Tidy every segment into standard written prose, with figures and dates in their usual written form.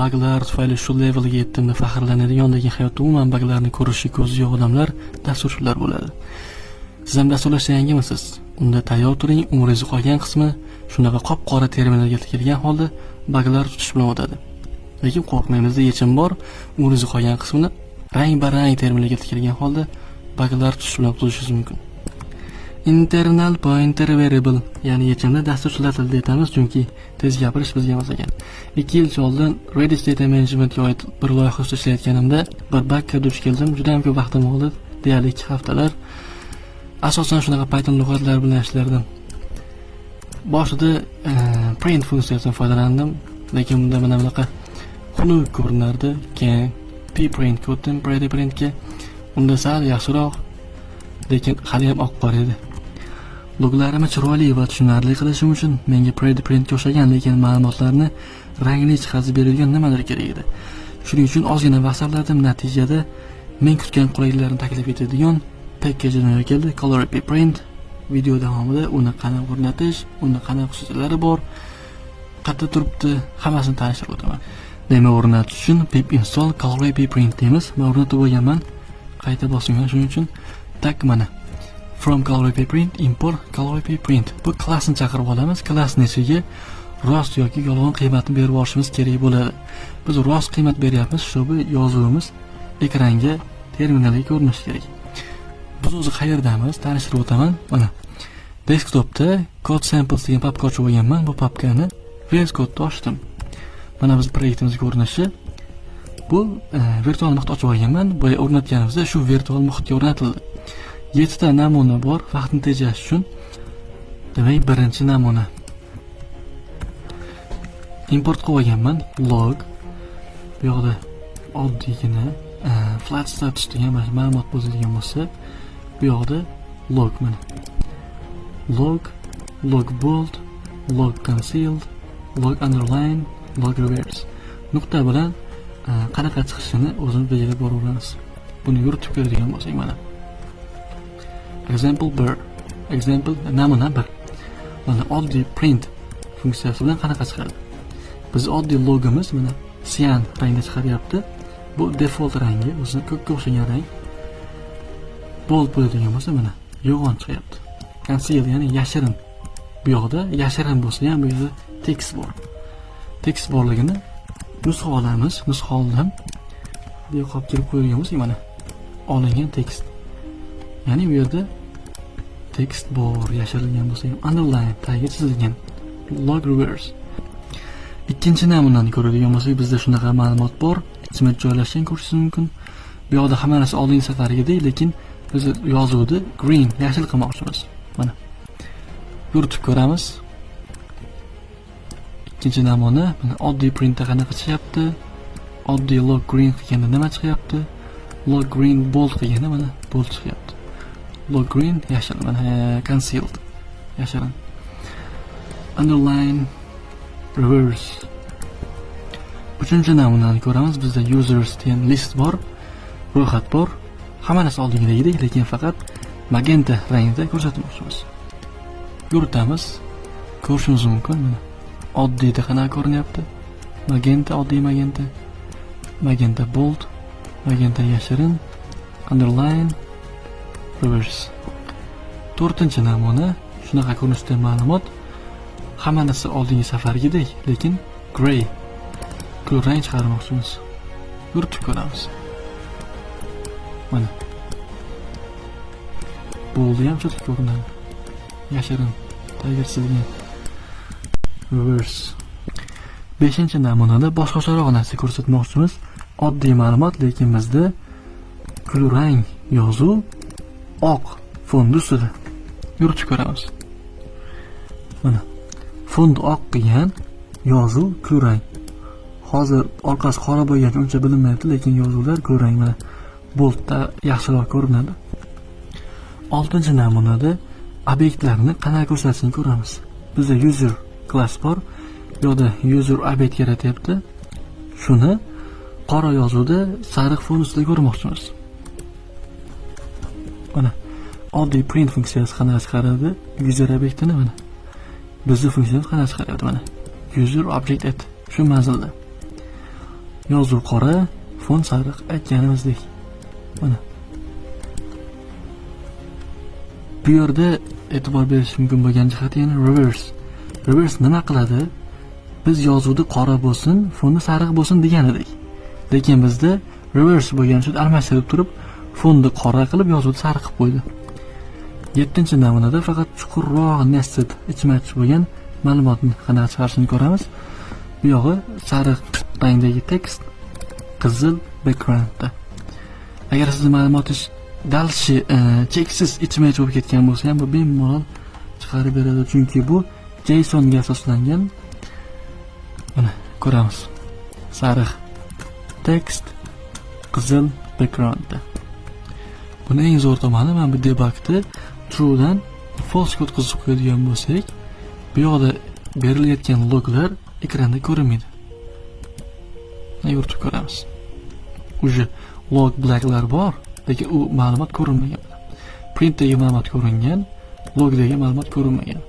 Baglar tufayli shu levelga yetdim deb faxrlanadigan, lekin hayotda umuman baglarni ko'rishi ko'zi yo'q odamlar dasturchilar bo'ladi. Siz ham dasturlashda yangimisiz? Unda tayyor turing, umringizni qolgan qismi shunaqa qop-qora terminalga tikilgan holda baglar tutish bilan o'tadi. Lekin qo'rqmang, bizda yechim bor. Umringizni qolgan qismini rang-barang terminalga tikilgan holda baglar tutish bilan qutulishingiz mumkin. Internal pointer variable, ya'ni yechimni dasturchilar tilida aytamiz, chunki tez gapirish bizga emas ekan. 2 yil oldin Redis Data Managementga oid bir loyiha ustida ishlayotganimda bir bagga duch keldim. Juda ham ko'p vaqtim oldi, deyarli 2 haftalar. Asosan shunaqa Python lug'atlari bilan ishlardim. Boshida print funksiyasidan foydalandim, lekin bunda mana bunaqa xunuk ko'rinardi. Keyin pprintga o'tdim, prettyprintga. Unda sal yaxshiroq, lekin hali ham oq qor edi. Loglarimni chiroyli va tushunarli qilishim uchun menga prettyprintga o'xshagan, lekin ma'lumotlarni rangli chiqazib beradigan nimadir kerak edi. Shuning uchun ozgina vaqt sarfladim. Natijada men kutgan qulayliklarni taklif etadigan package dunyoga keldi. Color Print. Video davomida uni qanday o'rnatish, uni qanday xususiyatlari bor, qayerda turibdi, hammasini tanishtirib o'taman. Demak, o'rnatish uchun pip install color print deymiz. Men o'rnatib bo'lganman. Qayta bosmayman shuning uchun. Так, mana from color print import color print. Bu klassni chaqirib olamiz. Klassni ichiga rost yoki yolg'on qiymatni berib yuborishimiz kerak bo'ladi. Biz rost qiymat beryapmiz, чтобы yozuvimiz ekranga, terminalga ko'rinishi kerak. Biz o'zi qayerdamiz? Tanishtirib o'taman. Mana desktopda Code Samples degan papka ochib olganman. Bu papkani VS Code'da ochdim. Mana biz proyektimiz ko'rinishi. Bu virtual muhit ochib olganman. Boya o'rnatganimizda shu virtual muhitga o'rnatildi. 7 ta namuna bor, vaqtni tejash uchun. Demak, birinchi namuna. Import qilib olganman log. Bu yoqda oddiygina flat status degan mana shu ma'lumot bo'ladigan bo'lsa, bu yoqda log, mana log, log bold, log concealed, log underline, log reverse. Nuqta bilan qanaqa chiqishini o'zimiz belgilab boraveramiz. Buni yuritib ko'radigan bo'lsak, mana example 1, example namuna 1. Mana oddiy print funksiyasi bilan qanaqa chiqadi? Biz oddiy logimiz mana cyan rangda chiqaryapti. Bu default rangi, o'zi ko'kka o'xshagan rang. Bold bo'ladigan bo'lsa, mana yo'g'on chiqyapti. Conceal, ya'ni yashirin. Bu yoqda yashirin bo'lsa ham, bu yerda tekst bor. Tekst borligini nusxa olamiz. Nusxa oldim. Bu yoqqa olib kelib qo'yadigan bo'lsak, mana olingan tekst. Ya'ni bu yerda tekst bor, yashirilgan bo'lsa ham. Underline, tagiga chizilgan. Log reverse. Ikkinchi namunani ko'radigan bo'lsak, bizda shunaqa ma'lumot bor. Smart joylashgan, ko'rishingiz mumkin. Bu yoqda hamma narsa oldingi safargidek, lekin biz yozuvni green, yashil qilmoqchimiz. Mana. Yuritib ko'ramiz. Ikkinchi namuna, mana oddiy printda qanaqa chiqyapti? Oddiy log green qilganda nima chiqyapti? Log green bold qilganda mana bold chiqyapti. Log green yashil, mana concealed, yashirin. Underline, reverse. Uchinchi namunani ko'ramiz. Bizda users degan list bor, ro'yxat bor. Hamma narsa oldingidagidek, lekin faqat magenta rangida ko'rsatmoqchimiz. Yuritamiz. Ko'rishimiz mumkin, mana. Oddiyda qanaqa ko'rinyapti? Magenta, oddiy magenta. Magenta bold, magenta yashirin, underline, reverse. To'rtinchi namuna shunaqa ko'rinishda ma'lumot. Hamma narsa oldingi safargidek, lekin grey, kulrang chiqarmoqchimiz. Yuritib ko'ramiz. Mana. Bo'ldi ham cho'tka ko'rinadi. Yashirin, tagiga chizilgan. Reverse. Beshinchi namunada boshqacharoq narsa ko'rsatmoqchimiz. Oddiy ma'lumot, lekin bizda kulrang yozuv oq fond ustida. Yuritib ko'ramiz. Mana. Fond oq qilgan, yozuv kulrang. Hozir orqasi qora bo'lgani uncha bilinmayapti, lekin yozuvlar kulrang, mana. Boldda yaxshiroq ko'rinadi. Oltinchi namunada obyektlarni qanday ko'rsatishini ko'ramiz. Bizda user klass bor. Bu yoqda user obyekt yaratyapti. Shuni qora yozuvda sariq fon ustida ko'rmoqchimiz. Mana oddiy print funksiyasi qanday chiqaradi user obyektini, mana. Bizni funksiyamiz qanday chiqaryapti, mana. User object at shu manzilda. Yozuv qora, fon sariq, aytganimizdek. Mana. Bu yerda e'tibor berish mumkin bo'lgan jihati yana reverse. Reverse nima qiladi? Biz yozuvni qora bo'lsin, fonni sariq bo'lsin degan edik. Lekin bizda reverse bo'lgan uchun almashtirib turib, fonni qora qilib yozuvni sariq qilib qo'ydi. 7-namunada faqat chuqurroq nested ichma-ich bo'lgan ma'lumotni qanaqa chiqarishini ko'ramiz. Bu yog'i sariq rangdagi tekst, qizil backgroundda. Agar sizning ma'lumotingiz дальше cheksiz ichma-ich bo'lib ketgan bo'lsa ham, bu bemalol chiqarib beradi, chunki bu JSONga asoslangan. Mana ko'ramiz. Sariq tekst, qizil backgroundda. Buni eng zo'r tomoni, mana bu debugni truedan false o'tkazib qo'yadigan bo'lsak, bu yoqda berilayotgan loglar ekranda ko'rinmaydi. Yuritib ko'ramiz. Уже log blacklar bor, lekin u ma'lumot ko'rinmagan. Printdagi ma'lumot ko'ringan, logdagi ma'lumot ko'rinmagan.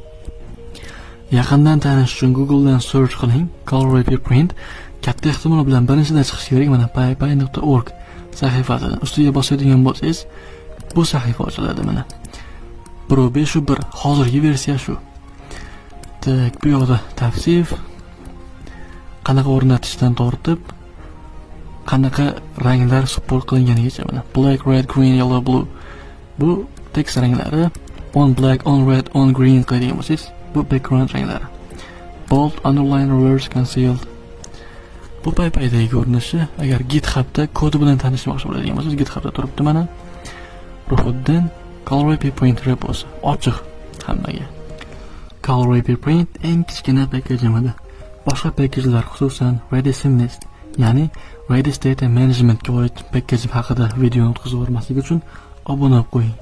Yaqindan tanish uchun Google'dan search qiling, Color Print. Katta ehtimol bilan birinchidan chiqishi kerak, mana pypy.org sahifasidan. Ustiga bosadigan bo'lsangiz, bu sahifa ochiladi mana. 1.5.1 hozirgi versiya shu. Так, bu yoqda tavsif, qanaqa o'rnatishdan tortib qanaqa ranglar support qilinganigacha mana black, red, green, yellow, blue. Bu tekst ranglari. On black, on red, on green qiladigan bo'lsangiz, bu background ranglari. Bold, underline, reverse, concealed. Bu PyPydagi ko'rinishi. Agar GitHubda kodi bilan tanishmoqchi bo'ladigan bo'lsangiz, GitHubda turibdi mana. Ruhiddin Color Print reposi ochiq hammaga. Color Print eng kichkina package edi. Boshqa packagelar, xususan Redis MNIST, ya'ni Redis Data Managementga oid package haqida videoni o'tkazib yubormaslik uchun obuna bo'lib qo'ying.